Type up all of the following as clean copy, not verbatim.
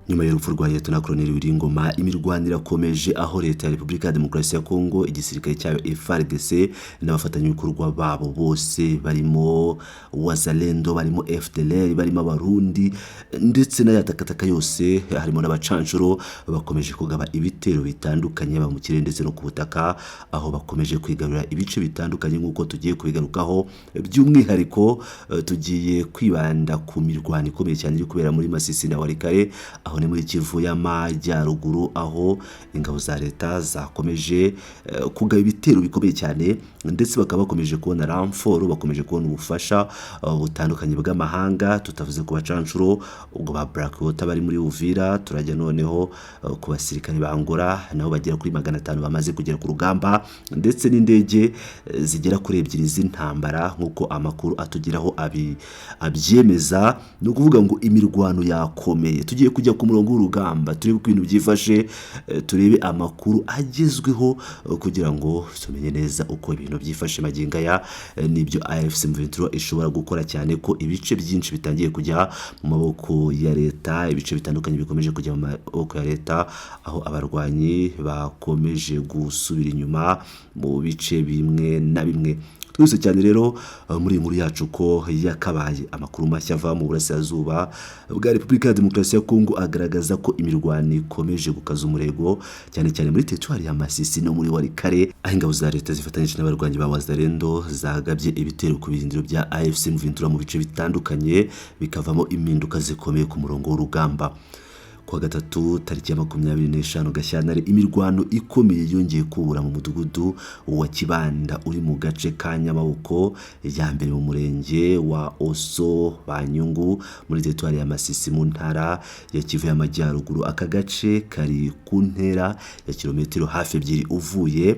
Nyuma y'urupfu rwa Liyetona Koloneli Willy Ngoma, imirwano irakomeje, aho Leta ya Repubulika ya Demokarasi ya Kongo, igisirikare cyayo FARDC n'abafatanyabikorwa babo bose barimo Wazalendo, barimo FDLR, barimo Abarundi ndetse n'ayatakataka yose, harimo n'abacanshuro, bakomeje kugaba ibitero bitandukanye yaba mu kirere ndetse no ku butaka, aho bakomeje kwigarurira ibice bitandukanye nk'uko tugiye kubigarukaho. By'umwihariko tugiye kwibanda ku mirwano ikomeye cyane iri kubera muri Masisi na Walikale, aho ni muri Kivu y'Amajyaruguru, aho ingabo za leta zakomeje kugaba ibitero bikomeye cyane, ndetse bakaba bakomeje kubona renfort, bakomeje kubona ubufasha butandukanye bw'amahanga, tutavuze ku bacanshuro ubwo ba Blackwater bari muri Uvira. Turajya noneho ku basirikare ba Angola, nabo bagera kuri 500 bamaze kugera ku rugamba, ndetse n'indege zigera kuri ebyiri z'intambara nk'uko amakuru atugeraho abyemeza. Ni ukuvuga ngo imirwano yakomeye. Tugiye kujya ku murongo w'urugamba, turebe uko ibintu byifashe, turebe amakuru agezweho, kugira ngo tumenye neza uko ibintu byifashe magingo aya, n'ibyo AFC M23 ishobora gukora, cyane ko ibice byinshi bitangiye kujya mu maboko ya leta, ibice bitandukanye bikomeje kujya mu maboko ya leta, aho abarwanyi bakomeje gusubira inyuma mu bice bimwe na bimwe. Twese cyane rero muri iyi nkuru yacu ko yakabaye, amakuru mashya ava mu burasirazuba bwa Repubulika ya Demokarasi ya Kongo agaragaza ko imirwano ikomeje gukaza umurego, cyane cyane muri teritwari ya Masisi no muri Walikale, aho ingabo za leta zifatanyije n'abarwanyi ba Wazalendo zagabye ibitero ku birindiro bya AFC M23 mu bice bitandukanye, bikavamo impinduka zikomeye ku murongo w'urugamba. Kuwa gatatu tariki ya 25 Gashyantare, imirwano ikomeye yongeye kubura mu mudugudu wa Kibanda uri mu gace ka Nyamaboko ya mbere mu murenge wa Oso Banyungu muri teritwari ya Masisi mu ntara ya Kivu y'Amajyaruguru. Aka gace kari ku ntera ya kilometero hafi 2 uvuye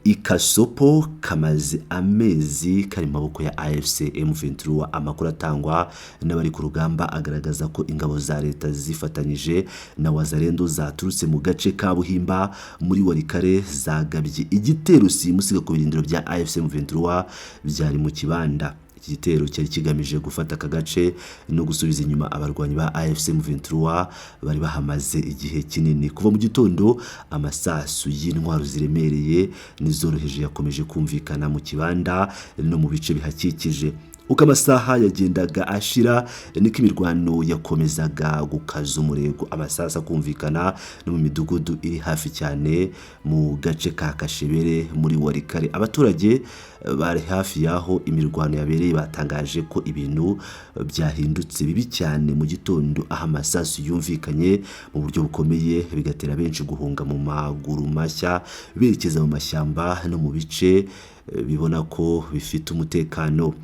Ikasopo, kamaze amezi kari mu maboko ya AFC M23. Amakuru atangwa n'abari ku rugamba agaragaza ko ingabo za leta zifatanyije na Wazalendo zaturutse mu gace ka Buhimba muri Walikale zagabye igitero simusiga ku birindiro bya AFC M23 byari mu Kibanda. Iki gitero cyari kigamije gufata aka gace no gusubiza inyuma abarwanyi ba AFC M23 bari bahamaze igihe kinini. Kuva mu gitondo, amasasu y'intwaro ziremereye n'izoroheje yakomeje kumvikana mu Kibanda no mu bice bihakikije. Uko amasaha yagendaga ashira niko imirwano yakomezaga gukaza umurego, amasasu akumvikana no mu midugudu iri hafi cyane mu gace ka Kashebere muri Walikale. Abaturage bari hafi y'aho imirwano yabereye batangaje ko ibintu byahindutse bibi cyane mu gitondo, aho amasasu yumvikanye mu buryo bukomeye, bigatera benshi guhunga mu maguru mashya berekeza mu mashyamba no mu bice bibona ko bifite umutekano.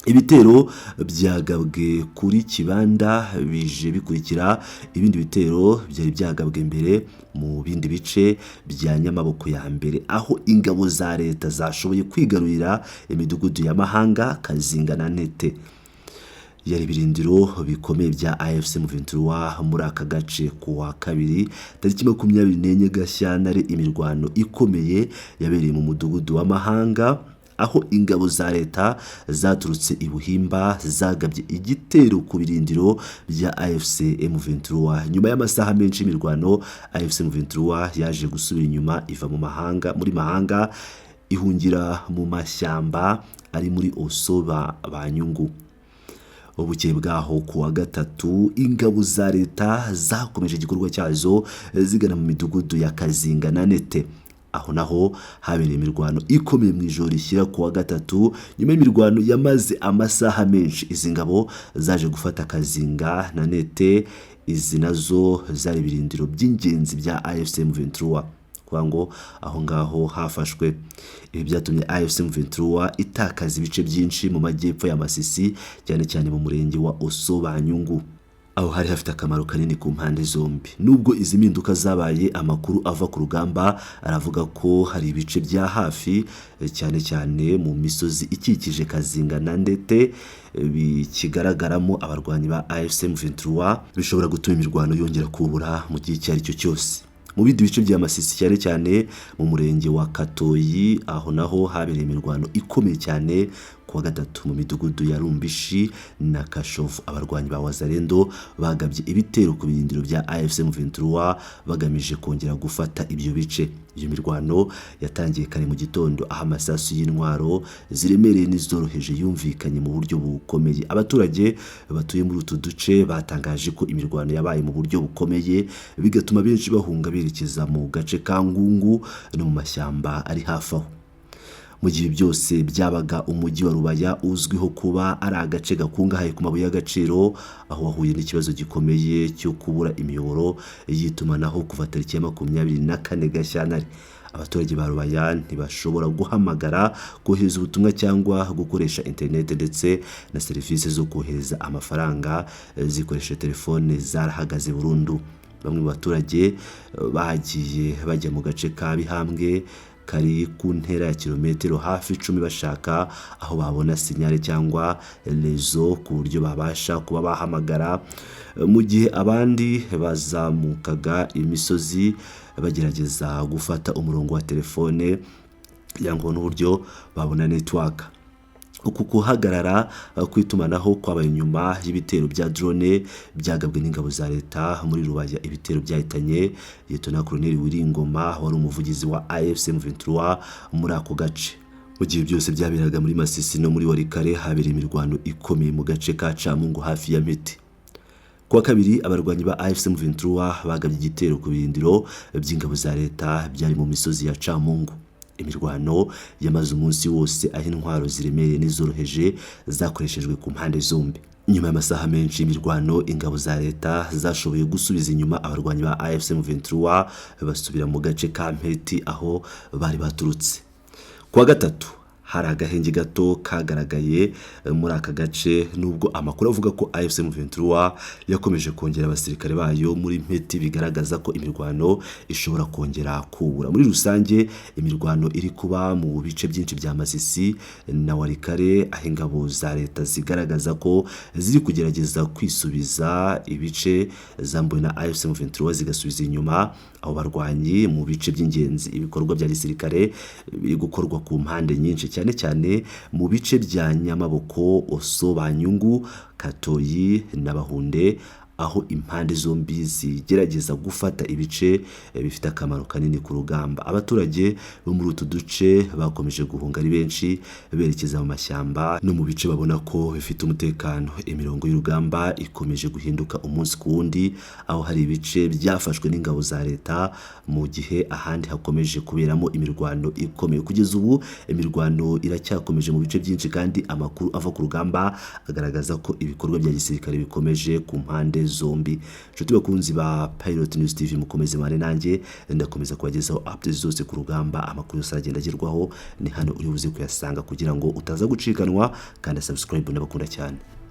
Ibitero byagabwe kuri Kibanda bije bikurikira ibindi bitero byari byagabwe mbere mu bindi bice bya Nyamaboko ya mbere, aho ingabo za leta zashoboye kwigarurira imidugudu ya Mahanga, Kazinga na Ntete, yari ibirindiro bikomeye bya AFC M23 muri aka gace. Ku wa kabiri tariki 24 Gashyantare, imirwano ikomeye yabereye mu mudugudu wa Mahanga, aho ingabo za leta zaturutse i Buhimba zagabye igitero ku birindiro bya AFC M23. Nyuma y'amasaha menshi y'imirwano, AFC M23 yaje gusubira inyuma iva mu mahanga muri Mahanga, ihungira mu mashyamba ari muri Osoba Banyungu. Bukeye bwaho ku wa gatatu, ingabo za leta zakomeje igikorwa cyazo zigana mu midugudu ya Kazinga na Nete, aho naho habereye imirwano ikomeye mu ijoro rishyira ku wa gatatu. Nyuma y'imirwano yamaze amasaha menshi, izi ngabo zaje gufata Kazinga na Nete. Izi nazo zari ibirindiro by'ingenzi bya AFC M23, kuvuga ngo aho ngaho hafashwe. Ibi byatumye AFC M23 itakaza ibice byinshi mu majyepfo ya Masisi, cyane cyane mu murenge wa Oso Banyungu, aho hari hafite akamaro kanini ku mpande zombi. Nubwo izi mpinduka zabaye, amakuru ava ku rugamba aravuga ko hari ibice bya hafi, cyane cyane mu misozi ikikije Kazinga na Ndete, bikigaragaramo abarwanyi ba AFC M23, bishobora gutuma imirwano yongera kubura mu gihe icyo ari cyo cyose. Mu bindi bice bya Masisi, cyane cyane mu murenge wa Katoyi, aho naho habereye imirwano ikomeye cyane ku Kuwa gatatu, mu midugudu ya Rumbishi na Kashovu, abarwanyi ba Wazalendo bagabye ibitero ku birindiro bya AFC M23 bagamije kongera gufata ibyo bice. Iyo mirwano yatangiye kare mu gitondo, aho amasasu y'intwaro ziremereye n'izoroheje yumvikanye mu buryo bukomeye. Abaturage batuye muri utu duce batangaje ko imirwano yabaye mu buryo bukomeye, bigatuma benshi bahunga berekeza mu gace ka Ngungu no mu mashyamba ari hafi aho. Mu gihe byose byabaga, umujyi wa Rubaya uzwiho kuba ari agace gakungahaye ku mabuye y'agaciro, aho wahuye n'ikibazo gikomeye cyo kubura imiyoboro y'itumanaho kuva tariki ya 24 Gashyantare. Abaturage ba Rubaya ntibashobora guhamagara, kohereza ubutumwa cyangwa gukoresha interineti, ndetse na serivisi zo kohereza amafaranga zikoresheje telefone zarahagaze burundu. Bamwe mu baturage bagiye bajya mu gace ka Bihambwe kari ku ntera ya kilometero hafi 10 bashaka aho babona signal cyangwa réseau ku buryo babasha kuba bahamagara, mu gihe abandi bazamukaga imisozi bagerageza gufata umurongo wa telefone kugira ngo babone uburyo babona network. Uku guhagarara kw'itumanaho kwabaye nyuma y'ibitero bya drone byagabwe n'ingabo za leta muri Rubaya, ibitero byahitanye Liyetona Koloneli Wiringoma wari umuvugizi wa AFC M23 muri ako gace. Mu gihe byose byaberaga muri Masisi no muri Walikale, habereye imirwano ikomeye mu gace ka Camungu hafi ya Mpiti. Kuwa kabiri, abarwanyi ba AFC M23 bagabye igitero ku birindiro by'ingabo za leta byari mu misozi ya Camungu. Imirwano yamaze umunsi wose, aho intwaro ziremereye n'izoroheje zakoreshejwe ku mpande zombi. Nyuma y'amasaha menshi y'imirwano, ingabo za leta zashoboye gusubiza inyuma abarwanyi ba AFC M23 basubira mu gace ka Mpeti aho bari baturutse. Kuwa gatatu hari agahenge gato kagaragaye muri aka gace, nubwo amakuru avuga ko AFC M23 yakomeje kongera abasirikare bayo muri Mpeti, bigaragaza ko imirwano ishobora kongera kubura. Muri rusange, imirwano iri kuba mu bice byinshi bya Masisi na Walikale, aho ingabo za leta zigaragaza ko ziri kugerageza kwisubiza ibice zambuwe na AFC M23, zigasubiza inyuma abo barwanyi mu bice by'ingenzi. Ibikorwa bya gisirikare biri gukorwa ku mpande nyinshi, cyane cyane mu bice bya Nyamaboko, Oso, Banyungu, Katoyi na Bahunde, aho impande zombi zigerageza gufata ibice bifite akamaro kanini ku rugamba. Abaturage bo muri utu duce bakomeje guhunga ari benshi berekeza mu mashyamba no mu bice babona ko bifite umutekano. Imirongo y'urugamba ikomeje guhinduka umunsi ku wundi, aho hari ibice byafashwe n'ingabo za leta mu gihe ahandi hakomeje kuberamo imirwano ikomeye. Kugeza ubu imirwano iracyakomeje mu bice byinshi, kandi amakuru ava ku rugamba agaragaza ko ibikorwa bya gisirikare bikomeje ku mpande zombi. Inshuti bakunzi ba Pilot News TV, mukomeze mubane nanjye, ndakomeza kubagezaho updates zose ku rugamba. Amakuru yose aragenda agerwaho, ni hano uri buze kuyasanga. Kugira ngo utaza gucikanwa, kandi subscribe. Ndabakunda cyane.